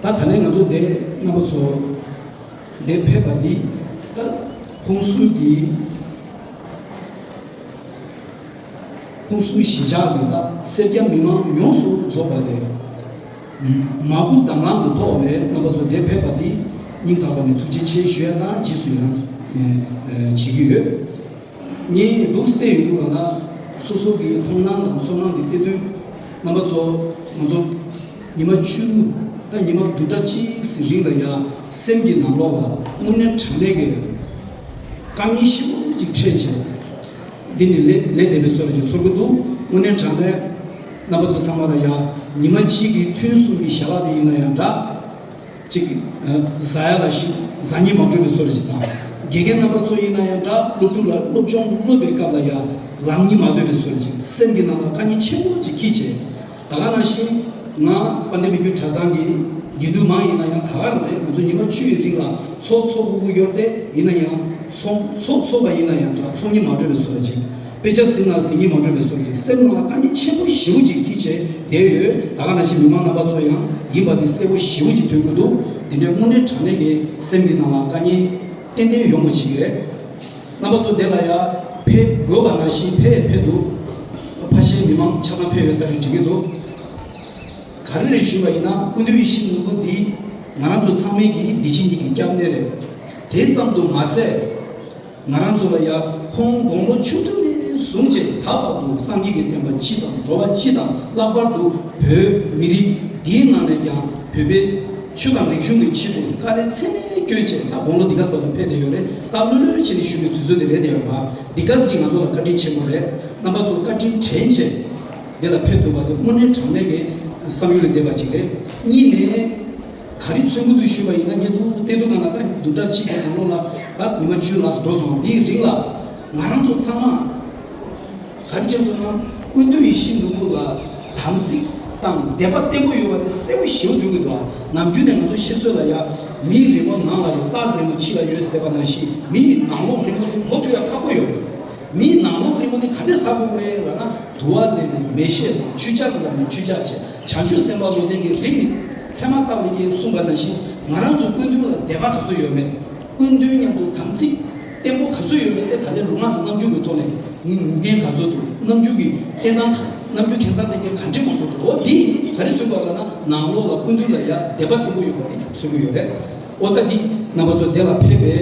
ད་ད་ལན་ང་ཚོ་འདིར་རྣམ་པ་ཚོ་འདིར་ཕེབས་པ་འདི་ད་ཁོང་ཚོའི་གི་ཁོང་ཚོའི་གཞིས་ཆགས་འདི་དག་སེར་སྐྱ་མི་མང་ཡོངས་སུ་རྫོགས་པ་དེ། མ་བུ་དང་བླངས་ཀྱི་ཐོག་ནས་རྣམ་པ་ཚོ་འདིར་ཕེབས་པ་འདི་སྙིང་ཐག་པ་ནས་ཐུགས་རྗེ་ཆེ་ཞུ་ཡ་དང་རྗེས་སུ་ཡི་རང་བྱེད་ཀྱི་ཡོད། ངས་འདུག་བལྟས་ཡོང་དུས་ལ་ན། སོ་སོ་གི་མཐོང་སྣང་དང་ཚོར་སྣང་འདི་བལྟས་དུས། རྣམ་པ་ཚོ་ང་ཚོ་ཉི་མ་བཅུ་དང་ཉི་མ་བདུན་ཕྲག་གཅིག་ཙམ་རིང་ལ་ཡ་སེམས་ཀྱི་ནང་ལོགས་ལ་དངོས་གནས་དྲང་གནས་ཀྱི་དཀའ་ངལ་ཞེ་པོ་ཅིག་འཕྲད་བྱས། འདི་ནི་ལས་ལས་འདས་པའི་བཟོ་འདྲ་ཅིག་ཚོར་གྱི་འདུག་དངོས་གནས་དྲང་གནས་རྣམ་པ་ཚོ་ཚང་མ་ལ་ཡ་ཉི་མ་གཅིག་གི་ཐུན་གསུམ་གྱི་ཞལ་ལག་དེ་ཡིན་ན་ཡང་འདྲ། གཅིག་ཟ་ཡ་ལ་ཞིག་ཟ་སྙིང་མ་འདོད་པའི་བཟོ་འདྲ་ཅིག་དང་། དགེ་རྒན་རྣམ་པ་ཚོ་ཡིན་ན་ཡང་འདྲ། སློབ་ཕྲུག་ལ་སློབ་སྦྱོང་སློབ་པའི་སྐབས་ལ་ཡ་ལངས་སྙིང་མ་འདོད་པའི་བཟོ་འདྲ་ཅིག་སེམས་ཀྱི་ནང་ལ་དཀའ་ངལ་ཆེན་པོ་ཅིག་འཁྱེར་བྱས། ད་ག་ནང་བཞིན་ང་དཔལ་ལྡན་མི་བསྐྱོད་གྲྭ་ཚང་གི་དགེ་འདུན་མང་ཡིན་ན་ཡང་། ད་ག་རང་རེད། ང་ཚོ་ཉི་མ་བཅུ་ཡི་རིང་ལ་ཚོགས་ཚོགས་ཁུག་ཁུག་ཡོད་དེ། ཡིན་ན་ཡང་ཚོགས་ཚོགས་ཚོགས་པ་ཡིན་ན་ཡང་འདྲ། ཚོགས་སྙིང་མ་འདོད་པའི་བཟོ་འདྲ་ཅིག་དཔེ་ཆ་གཟིགས་ན་གཟིགས་སྙིང་མ་འདོད་པའི་བཟོ་འདྲ་ཅིག་སེམས་ནང་ལ་དཀའ་ངལ་ཆེན་པོ་ཞེ་པོ་ཅིག་འཁྱེར་བྱས་བསྡད་ཡོད། ད་ག་ནང་བཞིན་མི་མང་རྣམ་པ་ཚོ་ཡང་ཡིན་པ་འདི་གསལ་པོ་ཞེ་པོ་ཅིག་མཐོང་གི་འདུག་དེ་འདྲའི་དངོས་གནས་དྲང་གནས་ཀྱི་སེམས་ཀྱི་ནང་ལ་དཀའ་ངལ་ཏན་ཏན་ཡོང་དགོས་བྱེད་ཀྱི་རེད། རྣམ་པ་ཚོ་དེ་ལ་ཡ་ཕེབས་དགོས་པ་ནང་བཞིན་ཕེབས་ཕེབས་འདུག་ཕ་ཤེས་མི་མང་ཆ་ཚང་ཕེབས་ཡོད་ས་རེད་དྲན་གྱི་འདུག་ག་རེ་རེད་ཞུས་པ་ཡིན་ན། སྐུ་མདུན་ཡིད་བཞིན་ནོར་བུ་འདི་ང་རང་ཚོ་ཚང་མའི་གི་འདི་ཕྱི་གཉིས་ཀྱི་སྐྱབས་གནས་རེད། དེ་ཙམ་དུ་མ་ཟད། ང་རང་ཚོ་ལ་ཡ་ཁོང་དགུང་ལོ་ཆུང་དུས་ནས་བཟུང་བྱས་ད་བར་དུ་སངས་རྒྱས་ཀྱི་བསྟན་པ་སྤྱི་དང་འགྲོ་བ་སྤྱི་དང་། ལྷག་པར་དུ་བོད་མི་རིགས་འདིའི་ནང་ནས་ཀྱང་བོད་པའི་ཆོས་དང་རིག་གཞུང་གི་ཆེད་དུ་དཀའ་ལས་ཚད་མེད་བསྐྱོན་བྱས་ད་དགུང་ལོ་འདི་ག་ཙམ་བར་དུ་ཕེབས་བསྡད་ཡོད་རེད། ད་ལྷོད་ལྷོད་བྱས་ནས་ཞུ་བའི་དུས་ཚོད་དེ་རེད་བསྡད་ཡོད་རེད་པ། འདི་ག་ཙམ་གྱིས་ང་ཚོ་ལ་བཀའ་དྲིན་ཆེན་པོ་རེད། རྣམ་པ་ཚོ་བཀའ་དྲིན་དྲན་བྱས་འདི་ལ་ཕེབས་ཐུབ་པ་དེ་དངོས་གནས་དྲང་གནས་ཀྱི་བསམ་ཡུལ་ལས་འདས་པ་ཅིག་རེད། གཉིས་ནས། ག་རེ་མཚོན་གྱི་འདུག་ཞུས་པ་ཡིན་ན། ཉེ་དུ་བལྟས་དུས་གང་ལ་ད་བདུན་ཕྲག་གཅིག་གི་ནང་ལོགས་ལ་ད་ཉི་མ་བཅུ་ལྷག་འགྲོ་སོང་། འདིའི་རིང་ལ་ང་རང་ཚོ་ཚང་མ་ག་རེ་བྱས་སོང་ན། སྐུ་མདུན་ཡིད་བཞིན་ནོར་བུ་ལ་དམ་ཚིག་དང་དད་པ་བརྟན་པོ་ཡོད་པ་དེ་གསལ་པོ་ཞེ་པོ་མཐོང་གི་འདུག་ནམ་རྒྱུན་ནས་ང་ཚོ་ཤི་གསོན་ལ་ཡ་མི་རེ་མོ་ནང་ལ་ཡོད། སྟག་རེ་མོ་ཕྱི་ལ་ཡོད་ཟེར་བ་ནང་བཞིན། མི་ཡི་ནང་ལོགས་རེ་མོ་དེ་གོ་ཐུབ་ཡ་ཁག་པོ་ཡོད། མིའི་ནང་ལོགས་རིང་པོ་དེ་ག་འདྲ་ཟ་དགོས་རེད་ལབ་ན། དུ་བ་ལེན་ནས་མེ་ཤེད་དང་། ཆོས་ཆར་ལ་ནས་ཆོས་ཆར་བྱས། བྱང་ཆུབ་སེམས་དཔའ་བློ་ལྡན་གྱིས་རིགས་ནི་ཚད་མ་ལྟ་བུ་ཅེས་གསུངས་པ་ནང་བཞིན། ང་རང་ཚོ་སྐུ་མདུན་ལ་དད་པ་ག་ཚོད་ཡོད་མེད། སྐུ་མདུན་མཉམ་དུ་དམ་ཚིག་བརྟན་པོ་ག་ཚོད་ཡོད་མེད་དེ་ད་ལན་ལུས་ངག་གི་རྣམ་འགྱུར་གྱི་ཐོག་ནས། ངུ་ངུ་མཁན་ག་ཚོད་འདུག་རྣམ་འགྱུར་གྱི་བསྟན་སྟངས་ག་རྣམ་འགྱུར་ཁྱད་མཚར་ལྡན་མཁན་ག་འདྲ་མང་པོ་འདུག་འོ་དེ་ག་རེ་མཚོན་པ་ལབ་ན། ནང་ལོགས་ལ་སྐུ་མདུན་ལ་ཡ་དད་པ་བརྟན་པོ་ཡོད་པ་དེ་མཚོན་གྱི་ཡོད་རེད། འོ་ད་འདི་རྣམ་པ་ཚོ་འདི་ལ་ཕེབས་པའི་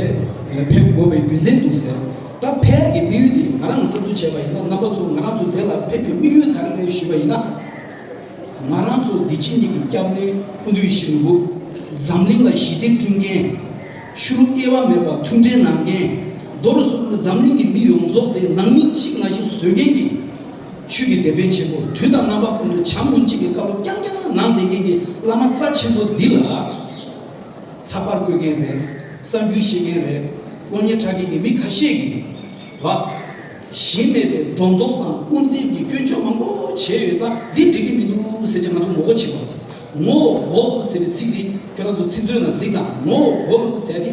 ཕེབས་དགོས་པའི་རྒྱུ་མཚན་འདུག་ཟེར། ད་ཕེབས་ཡག་གི་དམིགས་ཡུལ་དེ་ང་རང་གིས་བསམ་ཚུལ་བྱས་པ་ཡིན་ན། རྣམ་པ་ཚོ་ང་རང་ཚོ་འདི་ལ་ཕེབས་པའི་དམིགས་ཡུལ་ག་རེ་རེད་ཞུས་པ་ཡིན་ན། ང་རང་ཚོ་འདི་ཕྱི་གཉིས་ཀྱི་སྐྱབས་གནས་སྐུ་མདུན་ཡིད་བཞིན་ནོར་བུ། འཛམ་གླིང་ལ་ཞི་བདེ་བསྐྲུན་མཁན། ཕྱི་རུ་དབྱེ་བ་མེད་པར་མཐུན་སྒྲིལ་གནང་མཁན། མདོར་བསྡུས་ན་འཛམ་གླིང་གི་མི་ཡོངས་རྫོགས་དེ་ནང་མི་གཅིག་ནང་བཞིན་བཟོ་མཁན་གྱི་ཆོས་ཀྱི་དེད་དཔོན་ཆེན་པོ། དུས་དང་རྣམ་པ་ཀུན་ཏུ་བྱམས་སྙིང་རྗེ་གི་བཀའ་སློབ་རྐྱང་རྐྱང་གནང་བསྡད་མཁན་གྱི་བླ་མ་རྩ་ཆེན་པོ་འདི་ལ། ཚགས་པར་བཀོད་མཁན་རེད། གསར་འགྱུར་བཤད་མཁན་རེད། གློག་བརྙན་འཁྲབ་མཁན་གྱི་མི་ཁ་ཤས་ཀྱིས་བ། གཞི་མེད་པའི་སྒྲོ་འདོགས་དང་སྐུར་འདེབས་ཀྱི་སྐྱོན་བརྗོད་མང་པོ་བྱས་ཡོད་ཙང་། འདི་འགྲིག་གི་མི་འདུག་ཟེར་གྱི་ང་ཚོ་ངོ་རྒོལ་བྱེད་དགོས། ངོ་རྒོལ་ཟེར་བའི་ཚིག་འདི་ཁྱོད་རང་ཚོ་ཚིག་མཛོད་ནང་གཟིགས་དང་། ངོ་རྒོལ་ཟེར་ཏེ།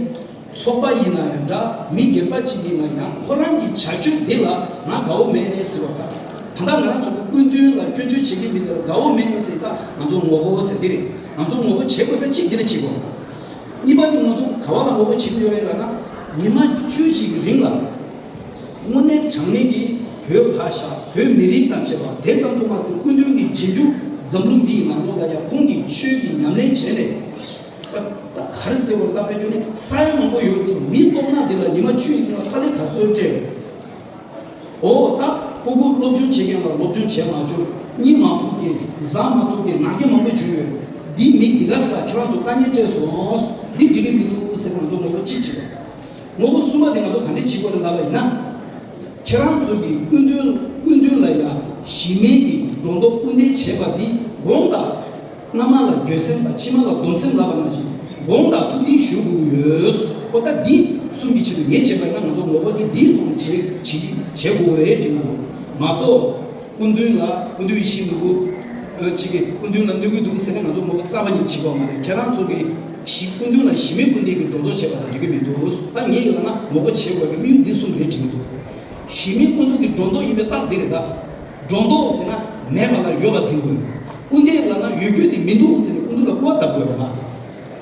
ཚོགས་པ་ཡིན་ན་ཡང་འདྲ། མི་སྒེར་པ་གཅིག་ཡིན་ན་ཡང་། ཁོ་རང་གི་བྱ་སྤྱོད་འདི་ལ་ང་དགའ་བོ་མེད་ཟེར་བ་དང་། ད་ལྟ་ང་རང་ཚོ་གི་སྐུ་མདུན་ལ་སྐྱོན་བརྗོད་བྱེད་མཁན་མི་འདི་ལ་དགའ་བོ་མེད་ཟེར་ཙང་། ང་ཚོ་ངོ་རྒོལ་ཟེར་འདི་རེད། ང་ཚོ་ངོ་རྒོལ་བྱེད་དགོས་ས་གཅིག་འདི་ལ་བྱེད་དགོས། གཉིས་པ་དེ་ང་ཚོ་ག་བ་ལ་ངོ་རྒོལ་བྱེད་ཀྱི་ཡོད་རེད་ལབ་ན། ཉི་མ་བཅུ་གཅིག་གི་རིང་ལ་དངོས་གནས་དྲང་གནས་ཀྱི་བོད་ཕར་བཞག་བོད་མི་རིགས་དང་བཅས་པ་དེ་ཙམ་དུ་མ་ཟད། སྐུ་མདུན་གྱི་རྗེས་འཇུག་འཛམ་གླིང་འདིའི་ནང་ལོགས་ལ་ཡང་ཁོང་གིས་ཆོས་ཀྱི་ཉམས་ལེན་བྱས་ནས། ད་ད་ག་རེ་ཟེར་བ་ལྟ་བས་ཀྱང་ནི་ས་ཡ་མང་པོ་ཡོད་དེ། མི་སྟོབས་ན་འདི་ལ་ཉི་མ་བཅུ་ཡི་རིང་ལ་དཀའ་ལས་ག་ཚོད་སྤྲད། འོ་ད་ཕྲུ་གུ་སློབ་སྦྱོང་བྱེད་མཁན་ལ་སློབ་སྦྱོང་བྱེད་མ་བཅུག་གཉིད་མ་ཁུག་མཁན། ཟ་མ་ཐུབ་མཁན། ནང་མཁན་མང་པོ་བྱུང་ཡོད། འདི་མི་འདི་ག་ས་ཁྱེད་རང་ཚོ་དཀའ་ངལ་སྤྲད་སོང་ འདི་འགྲིག་གི་མི་འདུག་ཟེར་ང་ཚོ་ངོ་རྒོལ་གཅིག་བྱེད་དགོས། ངོ་རྒོལ་གསུམ་པ་དེ་ང་ཚོ་ག་འདྲས་བྱེད་དགོས་རེད་ལབ་པ་ཡིན་ན། ཁྱེད་རང་ཚོ་གི་སྐུ་མདུན་སྐུ་མདུན་ལ་ཡ་གཞི་མེད་ཀྱི་སྒྲོ་འདོགས་སྐུར་འདེབས་བྱས་པ་འདི་དགོངས་དག་སྔ་མ་ལ་འགྱོད་སེམས་དང་ཕྱི་མ་ལ་སྡོམ་སེམས་ལབ་པ་ནང་བཞིན་དགོངས་དག་ཐུགས་བདེན་ཞུ་དགོས་ཀྱི་ཡོད། ཨོ་ད་འདི་གསུམ་གྱི་ཆེད་དུ་ངས་བྱས་པ་ཡིན་ན་ང་ཚོ་ངོ་རྒོལ་འདི་འདིའི་ཐོག་ནས་བྱེད་བྱེད་བྱེད་དགོས་རེད་དྲན་གྱི་འདུག་མ་གཏོགས། སྐུ་མདུན་ལ་སྐུ་མདུན་ཡིད་བཞིན་ནོར་བུ། ཨ་གཅིག་གིས་སྐུ་མདུན་ལ་གནོད་ཀྱི་འདུག་ཟེར་ནས་ང་ཚོ་ངོ་རྩ་བ་ཉིད་བྱེད་དགོས་མ་རེད། ཁྱེད་རང་ཚོ་གིས་གཞི་སྐུ་མདུན་ལ་གཞི་མེད་སྐུར་འདེབས་ཀྱི་སྒྲོ་འདོགས་བྱས་པ་དང་འགྲིག་གི་མི་འདུག་ད་ངས་ཡིན་ལབ་ན་ངོ་རྒོལ་བྱེད་དགོས་པའི་དམིགས་ཡུལ་འདི་གསུམ་རེད་དྲན་གྱི་འདུག་གཞི་མེད་སྐུར་འདེབས་ཀྱི་སྒྲོ་འདོགས་ཡིན་པའི་རྟགས་འདི་རེད་ད། སྒྲོ་འདོགས་ཟེར་ན་མེད་པ་ལ་ཡོད་པ་འཛིན་དགོས། སྐུར་འདེབས་ལབ་ན་ཡོད་རྒྱུ་དེ་མི་འདུག་ཟེར་ནས་སྐུ་མདུན་ལ་སྐུར་བ་བཏབ་དགོས་རེད་པ།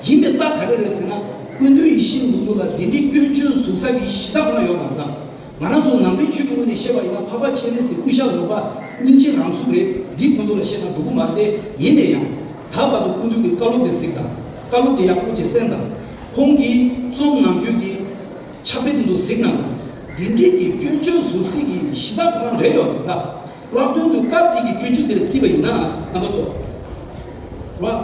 ཡིན་པའི་རྟགས་ག་རེ་རེད་ཟེར་ན། སྐུ་མདུན་ཡིད་བཞིན་ནོར་བུ་ལ་འདི་འདྲའི་སྐྱོན་བརྗོད་ཟུར་ཟ་གི་གཞི་རྩ་ཁོ་ན་ཡོད་མ་རེད་ད། ང་རང་ཚོ་ནང་པའི་ཆོས་ཀྱི་ངོས་ནས་བཤད་པ་ཡིན་ན་འཕགས་པ་སྤྱན་རས་གཟིགས་སྐུ་ཞབས་རོགས་པ་སྙིང་རྗེ་རང་གཟུགས་རེད། འདི་ཁོང་ཚོ་ལ་བཤད་ན་འགྲོ་གི་མ་རེད་དེ། ཡིན་ནའི་ཡང་ད་བར་དུ་སྐུ་མདུན་གྱི་བཀའ་སློབ་དེ་གཟིགས་དང་། བཀའ་སློབ་དེ་ཡག་པོ་ཅིག་གསན་དང་། ཁོང་གིས་རྩོམ་ནང་བརྗོད་ཀྱི་ཕྱག་དཔེ་དེ་ཚོ་གཟིགས་གནང་དང་། འདི་འདྲའི་གི་སྐྱོན་བརྗོད་ཟུར་ཟ་གི་གཞི་རྩ་ཁོ་རང་རེད་ཡོད་རེད་ད། ལྷག་དོན་དུ་སྐབས་དེ་གི་སྐྱོན་བརྗོད་དེ་ལ་བརྩིས་པ་ཡིན་ན་རྣམ་པ་ཚོ། ར།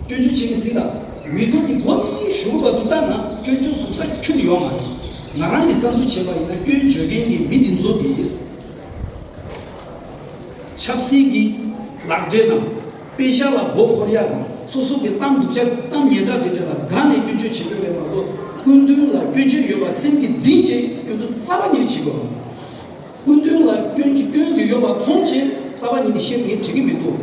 སྐྱོན་བརྗོད་བྱེད་ཀྱི་ཟིན་ལ། མི་ཐོག་གི་མགོ་ནས་ཞུ་བ་དུ་ལྟ་ན་སྐྱོན་བརྗོད་ཟུར་ཟ་ཁྱོན་ནས་ཡོད་མ་རེད། ང་རང་གི་བསམ་ཚུལ་བྱས་པ་ཡིན་ན་སྐྱོན་བརྗོད་མཁན་གྱི་མི་འདི་ཚོ་གིས། ཆབ་སྲིད་ཀྱི་ལག་འབྲེལ་དང་། དཔེ་ཤག་ལ་མགོ་འཁོར་ཡག་དང་སོ་སོ་གི་གཏམ་སྡུག་ཅག་གཏམ་ངན་དྲག་དེ་འདྲ་ལ་དགའ་ནས་སྐྱོན་བརྗོད་བྱེད་དགོས་རེད་མ་གཏོགས་སྐུ་མདུན་ལ་སྐྱོན་བརྗོད་ཡོད་པ་སེམས་ཀྱིས་འཛིན་བྱས་སྐྱོན་འཛུགས་རྩ་བ་ཉིད་ནས་བྱེད་དགོས། སྐུ་མདུན་ལ་སྐྱོན་གྱི་སྐྱོན་དེ་ཡོད་པ་མཐོང་བྱས་རྩ་བ་ཉིད་ནས་བཤད་ངས་དྲན་གྱི་མི་འདུག་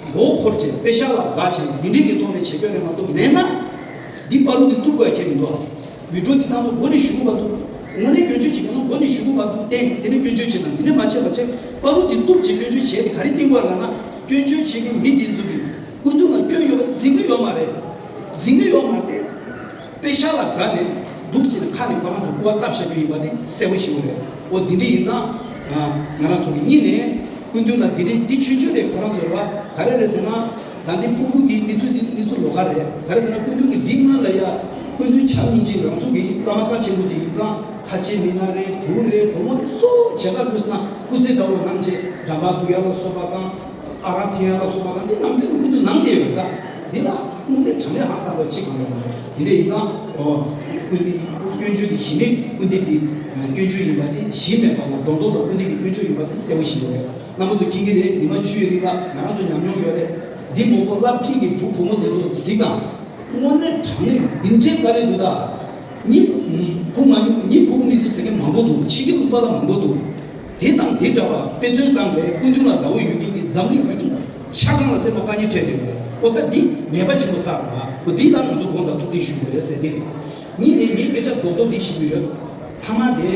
མགོ་འཁོར་བྱས་དཔེ་ཤག་ལ་དགའ་བྱས་འདི་འདྲའི་གི་ཐོག་ནས་བྱེད་དགོས་རེད་མ་གཏོགས་མེད་ན། འདི་བར་དུ་འདི་གཏུབ་དགོས་ཁྱད་མི་འདུག་མི་འགྲོ་འདི་ལྟ་བུ་མགོ་ནས་ཞུ་གི་མ་འདུག་དངོས་གནས་སྐྱོན་བརྗོད་བྱེད་མཁན་ནི་མགོ་ནས་ཞུ་གི་མ་འདུག་བསྟན་དེ་ནས་སྐྱོན་བརྗོད་བྱེད་ན་འདི་ནས་མ་བྱས་པ་བྱས་བར་དུ་འདི་གཏུབ་བྱས་སྐྱོན་བརྗོད་བྱས་ཏེ་ག་རེ་བསྟན་དགོས་ལབ་ན་སྐྱོན་བརྗོད་བྱེད་མཁན་མི་འདི་ཚོ་གི་སྐུ་མདུན་ལ་སྐྱོན་ཡོད་པ་འཛིན་གི་ཡོད་མ་རེད། འཛིན་གི་ཡོད་མ་རེད། དཔེ་ཤག་ལ་དགའ་ནས་འདུག་ཅེས་ནས་ཁ་ནས་ཁོ་རང་ཚོ་སྐུར་བ་བཏབ་བཞག་རྒྱུ་ཡིན་པ་དེ་གསལ་པོ་ཞིག་རེད། འོ་འདི་འདྲ་ཡིན་ཙང་། ང་རང་ཚོ་གི་གཉིས་ནས་སྐུ་མདུན་ལ་འདི་འདྲའི་འདི་ཆོས་ཆོས་རེད། ཁོ་རང་ཚོ་རེད་བ་ག་རེ་རེད་ཟེར་ན། ད་འདི་ཕྲུ་གུ་གི་གནས་ཚུལ་འདི་གནས་ཚུལ་ལོགས་ཀ་རེད། ག་རེ་ཟེར་ན་སྐུ་མདུན་གི་འདི་སྔོན་ལ་ཡ་སྐུ་མདུན་བྱམས་སྙིང་རྗེ་རང་གཟུགས་ཀྱི་བླ་མ་རྩ་ཆེན་པོ་ཅིག་ཡིན་ཙང་ཁ་ཆེ་མི་ནག་རེད། དུག་རེད། བུ་མོ་དེ་སུ་བྱེད་ཀ་དུས་ན་སྐུ་ཚེ་འདྲ་བོ་གནང་བྱས་འགྲམ་པ་འདུག་ཡ་ལ་སོགས་པ་དང་། ཨ་རག་འཐེན་ཡ་ལ་སོགས་པ་དང་འདི་ནང་དོན་ཀུན་ཏུ་ནང་བསྡད་ཡོད་ད། འདི་ལ་དངོས་གནས་དྲང་གནས་ཧང་སངས་པ་ཅིག་གང་ཡོད་མ་རེད། དེ་འདྲ་ཡིན་ཙང་ཨོ། སྐུ་འདི་སྐྱོན་བརྗོད་འདི་གཞི་མེད་སྐུ་འདི་འདི་སྐྱོན་བརྗོད་ཡིན་པ་དེ་གཞི་མེད་པ་ལ་སྒྲོ་འདོགས་དང་སྐུ་འདི་གི་སྐྱོན་བརྗོད་ཡིན་པ་དེ་གསལ་པོ་ཞིག་ཡོད་རེད། རྣམ་པ་ཚོ་མཁྱེན་གྱི་རེད། འདི་མ་ཆུ་ཡོད་རིགས་ལ་ང་རང་ཚོ་ཉམས་མྱོང་ཡོད་རེད། འདི་མོ་པོ་སློབ་ཁྲིད་ཀྱི་བུ་བུ་མོ་དེ་ཚོ་གཟིགས་དང་། དངོས་གནས་དྲང་གནས་འདི་འདྲའི་དཀའ་ལས་འདུག་ད། ཉིད་ཕུག་མ་ཉུག་ཉིད་ཕུག་མི་འདུག་ཟེར་མཁན་མང་པོ་འདུག་ཕྱི་རྒྱལ་ལུང་པ་ལ་མང་པོ་འདུག་དེ་དང་དེ་འདྲ་བ་དཔེ་མཚོན་ཙམ་རེད། སྐུ་མདུན་ལ་དགའ་བོ་ཡོད་མཁན་གྱི་འཛམ་གླིང་ཡུལ་གྲུ་ཆ་ཚང་ལ་སེམས་པ་དཀའ་ངལ་འཕྲད་ཡོད་རེད། ཨོ་ད་འདི་ཉེས་པ་ཆེན་པོ་བསགས་པ་ཨོ་འདི་ལ་ང་ཚོ་དགོངས་དག་ཐུགས་བདེན་ཞུ་དགོས་རེད་ཟེར་དེ་རེད། གཉིས་ནས་ངས་སྐད་ཆ་རྡོག་རྡོག་འདི་ཞུ་གི་ཡོད། མཐའ་མ་དེ།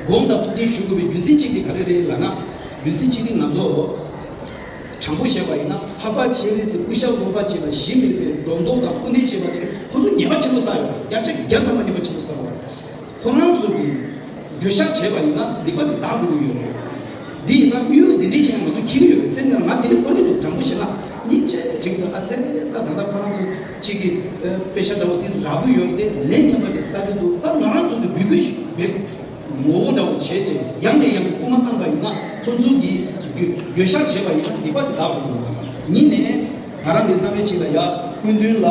དགོངས་དག་ཐུགས་བདེན་ཞུ་དགོས་པའི་རྒྱུ་མཚན་གཅིག་དེ་ག་རེ་རེད་ལབ་ན། རྒྱུ་མཚན་གཅིག་དེ་ང་ཚོ། དྲང་པོ་བཤད་པ་ཡིན་ན་འཕགས་པ་སྤྱན་རས་གཟིགས་སྐུ་ཞབས་དགོངས་པ་བཞེས་ལ་གཞི་མེད་པའི་སྒྲོ་འདོགས་དང་སྐུར་འདེབས་བྱས་པ་དེ་ཁོ་ཚོ་ཉེས་པ་ཆེན་པོ་བསགས་ཡོད་རེད། བརྒྱ་ཆ་བརྒྱ་ཐམ་པ་ཉེས་པ་ཆེན་པོ་བསགས་ཡོད་རེད། ཁོ་རང་ཚོ་གིས་འགྱོད་བཤགས་བྱས་པ་ཡིན་ན་སྡིག་པ་དེ་དག་འགྲོ་གི་ཡོད་རེད། འདི་ཡིན་ཙང་དམིགས་ཡུལ་འདི་འདྲའི་ཆེད་ང་ཚོ་འཁྱེར་གི་ཡོད་རེད། སེམས་ནང་ང་འདི་འདྲ་འཁོར་གི་འདུག་དྲང་པོ་བཤད་ན་སྙིང་རྗེ་དྲན་གི་འདུག་ཨ་ཚེ་ད་ལྟ་ཁོ་རང་ཚོ་གཅིག་གིས་དཔེ་ཆ་འདྲ་བོ་དེ་རག་གི་ཡོད་རེད་དེ་ལན་ངན་པ་དེ་བསགས་གི་འདུག་ད་ང་རང་ཚོ་གིས་འབོད་སྐུལ་ཞིག་འབད། ངོ་བོ་འདྲ་བོ་བྱས་རྗེས་ཡང་ནས་ཡང་དུ་སྐུལ་མ་བཏང་པ་ཡིན་ན་ཁོ་ཚོ་གིས་འགྱོད་འགྱོད་བཤགས་བྱས་པ་ཡིན་ན་སྡིག་པ་དེ་དག་ཏུ་འགྲོ། གཉིས་ནས་ང་རང་གི་བསམ་པའི་ཆེད་ལ་ཡ་སྐུ་མདུན་ལ་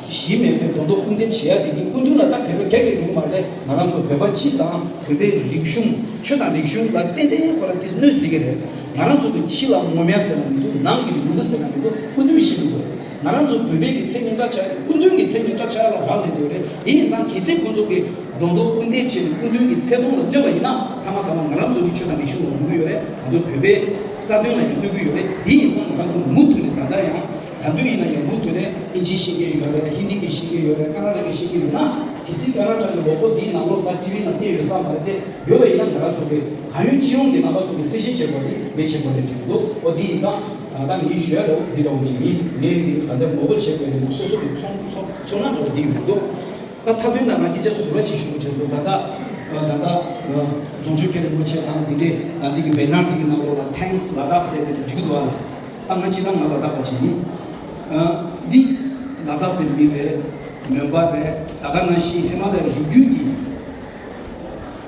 གཞི་མེད་པའི་སྒྲོ་འདོགས་སྐུར་འདེབས་བྱེད་ཡ་དེ་གི་སྐུ་མདུན་ལ་ད་བོད་པ་རྒྱ་སྐད་འགྲོ་གི་མ་རེད། ང་རང་ཚོ་བོད་པ་སྤྱི་དང་བོད་པའི་རིག་གཞུང་ཆོས་དང་རིག་གཞུང་ལ་ཏན་ཏན་ཁོ་རང་དེ་གནོད་སྲིད་ཀྱི་རེད། ང་རང་ཚོ་གི་ཕྱི་ལ་ངོམ་ཡ་ཟེར་ན་མི་འདུག་ནང་གི་ལུ་གུ་ཟེར་ན་མི་འདུག་སྐུ་མདུན་ཞིག་འདུག་གི་རེད། ང་རང་ཚོ་བོད་པའི་གི་མཚན་སྙན་གྲགས་ཆགས་ཡ་སྐུ་མདུན་གི་མཚན་སྙན་གྲགས་ཆགས་ཡ་ལ་རག་ལས་ཡོད་རེད། དེ་ཡིན་ཙང་གལ་སྲིད་ཁོ་ཚོ་གི་སྒྲོ་འདོགས་སྐུར་འདེབས་བྱས་ནས་སྐུ་མདུན་གྱི་ཚེ་ཐོག་ལ་གནོད་པ་ཡིན་ན་ཐ་མ་ཐ་མ་ང་རང་ཚོ་གི་ཆོས་དང་རིག་གཞུང་ལ་གནོད་ཀྱི་ཡོད་རེད། ང་ཚོ་བོད་པའི་རྩ་དོན་ལ་ཡང་གནོད་ཀྱི་ཡོད་རེད། དེ་ཡིན་ཙང་ང་རང་ཚོ་མུ་མཐུད་ནས་ད་ལྟ་ཡང་ད་དུང་ཡིན་ན་ཡང་མུ་མཐུད་ནས་ཨིན་ཇི་ཤེས་མཁན་ཡོད་རེད། ཧིན་དི་གི་ཤེས་མཁན་ཡོད་རེད། ཀ་ན་ཌ་གི་ཤེས་མཁན་ཡོད་ན་གལ་སྲིད་ཀ་ན་ཌ་གི་ལོ་གོ་འདིའི་ནང་ལོགས་ལ་ཊི་ཝི་ནང་བསྟན་ཡོད་ས་མ་རེད་དེ། ཡོད་པ་ཡིན་ན་ང་རང་ཚོ་གི་གང་ཡོད་ཅི་ཡོང་གི་རྣམ་པ་ཚོ་གི་གསལ་བཤད་བྱེད་དགོས་དེ་ངས་བྱེད་དགོས་རེད་དྲན་གྱི་འདུག་འོ་འདི་ཡིན་ཙང་ད་ངས་ཞུ་ཡ་འདྲ་བོ་འདི་འདྲ་བོ་ཅིག་ཡིན། ངས་འདི་ད་ལྟ་ངོ་རྒོལ་བྱེད་དགོས་དེ་སོ་སོ་གི་ཚོར་ཚོར་ཚོར་སྣང་འདྲ་བོ་འདི་ཡོད་མི་འདུག་ད་མཐའ་དོན་ནང་ང་སྐད་ཆ་ཟུར་པ་ཅིག་ཞུ་དགོས་བྱས་སོང་། ད་ལྟ་ད་ལྟ་རྫོང་ཆོས་རྒྱལ་རིན་པོ་ཆེ་དང་འདི་འདྲས་ད་འདི་གི་བེ་ནར་འདི་གི་ནང་ལོགས་ལ་Thanks Ladakh ཟེར་དེ་འདྲ་འབྲི་གི་འདུག་ཨ། ད་ང་སྤྱིར་བཏང་ང་ལ་དྭགས་པ་ཅིག་ཡིན། ཨ། འདི་ལ་དྭགས་པའི་མི་རེད། མོན་པ་རེད། ད་ག་ནང་བཞིན་ཧི་མ་ལ་ཡའི་རི་རྒྱུད་ཀྱི་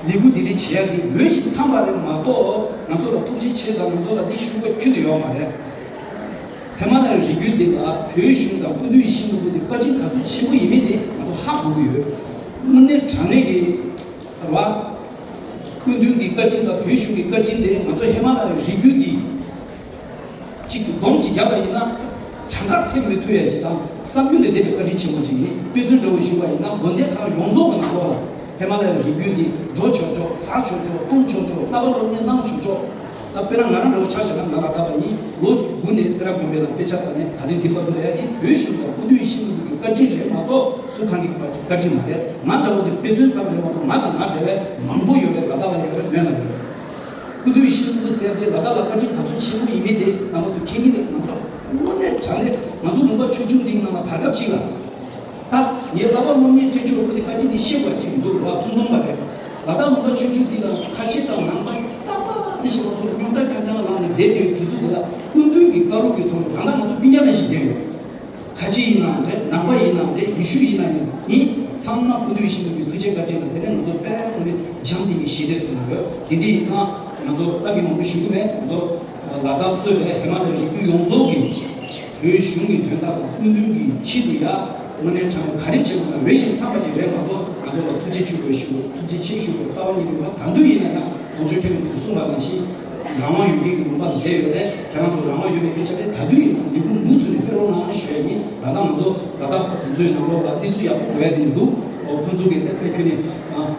ལས་འགུལ་འདི་འདྲ་བྱེད་ཡ་འདི་འོས་ཤིང་འཚམས་པ་རེད་མ་གཏོགས་ང་ཚོ་ལ་ཐུགས་རྗེ་ཆེ་དང་ང་ཚོ་ལ་འདི་ཞུ་དགོས་ཁྱོན་ནས་ཡོད་མ་རེད། ཧི་མ་ལ་ཡའི་ རེ་སྐུལ་འདི་ལ་བོད་གཞུང་དང་སྐུ་མདུན་ཡིད་བཞིན་ནོར་བུ་འདི་བཀའ་དྲིན་ག་ཚོད་ཆེན་པོ་ཡིན་མིན་དེ་ང་ཚོ་ཧ་གོ་གི་ཡོད། དངོས་གནས་དྲང་གནས་ཀྱི་རེད་བ། སྐུ་མདུན་གྱི་བཀའ་དྲིན་དང་བོད་གཞུང་གི་བཀའ་དྲིན་དེ་ང་ཚོ་ཧི་མ་ལ་ཡའི་རི་རྒྱུད་འདི་གཅིག་སྡོམ་གཅིག་བརྒྱབ་པ་ཡིན་ན། གྲངས་ཀ་ཐེབས་མི་ཐུབ་ཡ་ཅིག་དང་བསམ་རྒྱུ་ལས་འདས་པའི་བཀའ་དྲིན་ཆེན་པོ་ཅིག་ཡིན། དཔེ་མཚོན་འདྲ་བོ་ཞུ་བ་ཡིན་ན། དགོན་སྡེ་ཁག་ཡོངས་རྫོགས་ཀྱི་ནང་ལོགས་ལ་ཧི་མ་ལ་ཡའི་རི་རྒྱུད་འདི་འགྲོ་ཆོག་ཆོག་ཟ་ཆོག་ཆོག་བཏུང་ཆོག་ཆོག་བསླབ་པ་སློབ་གཉེར་གནང་ཆོག་ཆོག་ད་དཔེར་ན་ང་རང་འདྲ་བོ་ཆ་བཞག་ན་ང་ལ་བལྟས་པ་ཡིན། ལོ་དགུ་ནས་སེ་ར་དགོན་པའི་ནང་དཔེ་ཆ་ལྟ་ནས་ད་ལན་འདི་བར་དུ་ལས་ཡ་དེ་བོད་གཞུང་དང་སྐུ་མདུན་ཡིད་བཞིན་ནོར་བུ་གི་བཀའ་དྲིན་རེད་མ་གཏོགས་སུ་གང་གི་བཀའ་དྲིན་མ་རེད། ང་འདྲ་བོ་དེ་དཔེ་མཚོན་ཙམ་རེད་མ་གཏོགས་ང་དང་ང་འདྲ་བའི་མང་པོ་ཡོད་རེད། ལ་དྭགས་ལ་ཡོད་རེད། མོན་ལ་ཡོད་རེད། སྐུ་མདུན་ཡིད་བཞིན་ནོར་བུ་ཟེར་དེ་ལ་དྭགས་ལ་བཀའ་དྲིན་ག་ཚོད་ཆེན་པོ་ཡིན་མིན་དེ་རྣམ་པ་ཚོ་མཁྱེན་གྱི་རེད། ང་ཚོ་དངོས་གནས་དྲང་གནས་ང་ཚོ་ལུང་པ་ཆུང་ཆུང་འདིའི་ནང་ལ་བར་སྐབས་ཅིག་ལ། ད་ངས་བསླབ་པ་སློབ་གཉེར་སྤྲད་ཆོག་པ་དེ་བཀའ་དྲིན་དེ་ཤེས་དགོས་ཀྱི་མི་འདུག་ར། ཐུང་ཐུང་པ་རེད། ལ་དྭགས་ལུང་པ་ཆུང་ཆུང་འདི་ལ་ཁ་ཆེ་དང་ནང་པ་རྟག་པར་ནི་ཞེ་པོ་ཚོ་ལ་རྙོག་དྲ་རྐྱང་རྐྱང་ལངས་ནས་བསྡད་དེ་དུས་ཚོད་འདི་ལ་སྐུ་མདུན་གྱི་བཀའ་སློབ་ཀྱི་ཐོག་ནས་ད་ལྟ་ང་ཚོ་སྤུན་ཀྱག་ནང་བཞིན་བསྡད་ཡོད། ཁ་ཆེ་ཡིན་ནའང་འདྲ། ནང་པ་ཡིན་ནའང་འདྲ། ཡེ་ཤུ་ཡིན་ནའང་ཡིན། ཚང་མ་སྐུ་མདུན་ཡིད་བཞིན་ནོར་བུའི་ཐུགས་རྗེ་བཀའ་དྲིན་ལ་དེ་ནས་ང་ཚོ་དཔལ་ཁོང་གི་འཇམ་ཐིང་གི་ཞི་བདེ་ཐོབ་ཡོད། དེ་འདྲ་ཡིན་ཙང་ང་ཚོ་ཏང་གི་མང་པོ་ཞུ་གི་མེད། ང་ཚོ་ལ་དྭགས་གཙོས་པའི་ཧི་མ་ལ་ཡའི་རི་རྒྱུད་ཡོངས་རྫོགས་ཀྱི་བོད་གཞུང་གི་དོན་དག་དང་སྐུ་མདུན་གྱི་ཆེད་དུ་ཡ་དངོས་གནས་དྲང་གནས་ག་རེ་བྱེད་དགོས་ན་འོས་ཤིང་འཚམས་པ་ཅིག་རེད་མ་གཏོགས་ང་ཚོ་ལ་ཐུགས་རྗེ་ཆེ་ཞུ་དགོས་ཞུ་དགོས་ཐུགས་རྗེ་ཆེ་ཞུ་དགོས་རྩ་བ་ཉིད་ནས་ཡོད་པ། ད་དུང་ཡིན་ན་ཡང་ཚོགས་གཙོ་མཁན་པོས་གསུངས་པ་ནང་བཞིན་རང་དབང་ཡོད་མཁན་གྱི་ལུང་པ་ལ་བསྡད་ཡོད་རེད། ཁྱེད་རང་ཚོ་རང་དབང་ཡོད་པའི་སྐད་ཆ་རེད། ད་དུང་ཡིན་ན་ལས་འགུལ་མུ་མཐུད་ནས་སྤེལ་རོགས་གནང་ཞུ་ཡ་ཡིན། ད་ལྟ་ང་ཚོ་ད་ལྟ་ང་ཚོའི་ནང་ལོགས་ལ་གནས་ཚུལ་ཡག་པོ་གོ་ཡ་དེ་མི་འདུག་ཨོ་ཁོང་ཚོ་གིས་ད་དཔེ་ཁྱོན་ནས་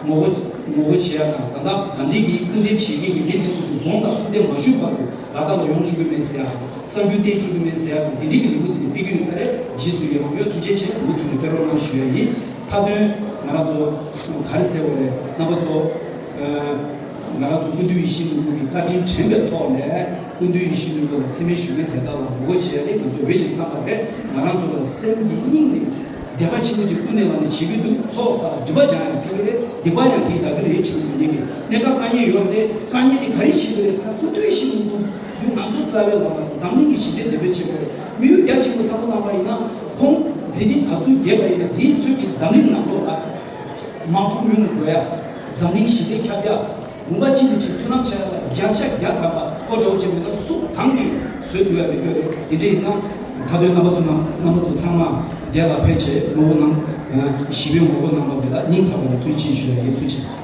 ངོ་རྒོལ་ངོ་རྒོལ་བྱེད་ཡ་དང་ད་ལྟ་དགའ་ལྡན་གྱི་སྐུ་འདེབས་བྱེད་མཁན་གྱི་མི་དེ་ཚོ་གི་དགོངས་དང་ཐུགས་གཏན་མ་ཞུས་བར་དུ་ལ་དྭགས་ལ་ཡོང་ཆོག་གི་མེད་ཟེར་ཡ་དང་གསར་འགྱུར་བསྟན་ཆོག་གི་མེད་ཟེར་ཡ་དང་དེ་འདྲའི་གི་ལས་འགུལ་དེ་འདྲ་སྤེལ་གྱི་ཡོད་ས་རེད། རྗེས་སུ་ཡི་རང་ཡོད། ཐུགས་རྗེ་ཆེ། མུ་མཐུད་ནས་སྤེལ་རོགས་གནང་ཞུ་ཡ་ཡིན། མཐའ་དོན་ང་རང་ཚོ་ག་རེ་ཟེར་བ་རེད། རྣམ་པ་ཚོ་ང་རང་ཚོ་སྐུ་མདུན་ཡིད་བཞིན་ནོར་བུ་གི་བཀའ་དྲིན་དྲན་པའི་ཐོག་ནས་སྐུ་མདུན་ཡིད་བཞིན་ནོར་བུ་ལ་མཚན་སྨད་ཞུ་མཁན་དེ་དག་ལ་ངོ་རྒོལ་བྱེད་ཡ་དེ་ང་ཚོ་འོས་ཤིང་འཚམས་པ་རེད། ང་རང་ཚོ་ལ་སེམས་ཀྱི་དབྱིངས་ནས་དད་པ་ཆེན་པོ་ཅིག་ཀུན་ནས་བསླངས་ནས་བྱེད་ཀྱི་འདུག་ཚོགས་བསགས་སྒྲིབ་པ་སྦྱང་ཡང་ཕན་གྱི་རེད། སྡིག་པ་ཡང་དེའི་བདག་གི་རེད་དྲན་གྱི་ཡོད་མཁན་གྱི་གནས་སྐབས་དཀའ་ངལ་ཡོད་རེད། དཀའ་ངལ་དེ་ག་རེ་བྱེད་ཀྱི་རེད་ཟེར་ན་སྐུ་མདུན་ཡིད་བཞིན་ནོར་བུ་ང་ཚོ་རྩ་བའི་བླ་མ་འཛམ་གླིང་གི་ཞི་བདེ་འདོད་པའི་ཆེད་དུ་རེད། དམིགས་ཡུལ་རྒྱ་ཆེན་པོ་བསམ་བློ་བཏང་བ་ཡིན་ན་ཁོང་མཛད་འཕྲིན་ག་ཚོད་རྒྱས་པ་ཡིན་ན་དེའི་ཚོད་ཀྱིས་འཛམ་གླིང་ནང་ལོགས་ལ་དམག་འཁྲུག་ཉུང་དུ་འགྲོ་ཡ། འཛམ་གླིང་ཞི་བདེ་ཁྱབ་ཡ། ལུང་པ་གཅིག་ནས་གཅིག་མཐུན་ལམ་ཆགས་ཡ་ལ་བརྒྱ་ཆ་བརྒྱ་ཐམ་པ་ཁོ་འདྲ་བོ་ཅིག་མེད་ན་སུ་གང་གིས་བཟོད་ཐུབ་ཡ་མེད་རྒྱུ་རེད། དེ་འདྲ་ཡིན་ཙང་མཐའ་དོན་རྣམ་པ་ཚོ་རྣམ་རྣམ་པ་ཚོ་ཚང་མ་བདེ་ལ་ཕན་ཆེད་ངོ་རྒོལ་གནང་། ཞི་བའི་ངོ་རྒོལ་གནང་བ་འདི་ལ་སྙིང་ཐག་པ་ནས་ཐུགས་རྗེ་ཆེ་ཞུ་ཡ་ཡིན། ཐུགས་རྗེ་ཆེ།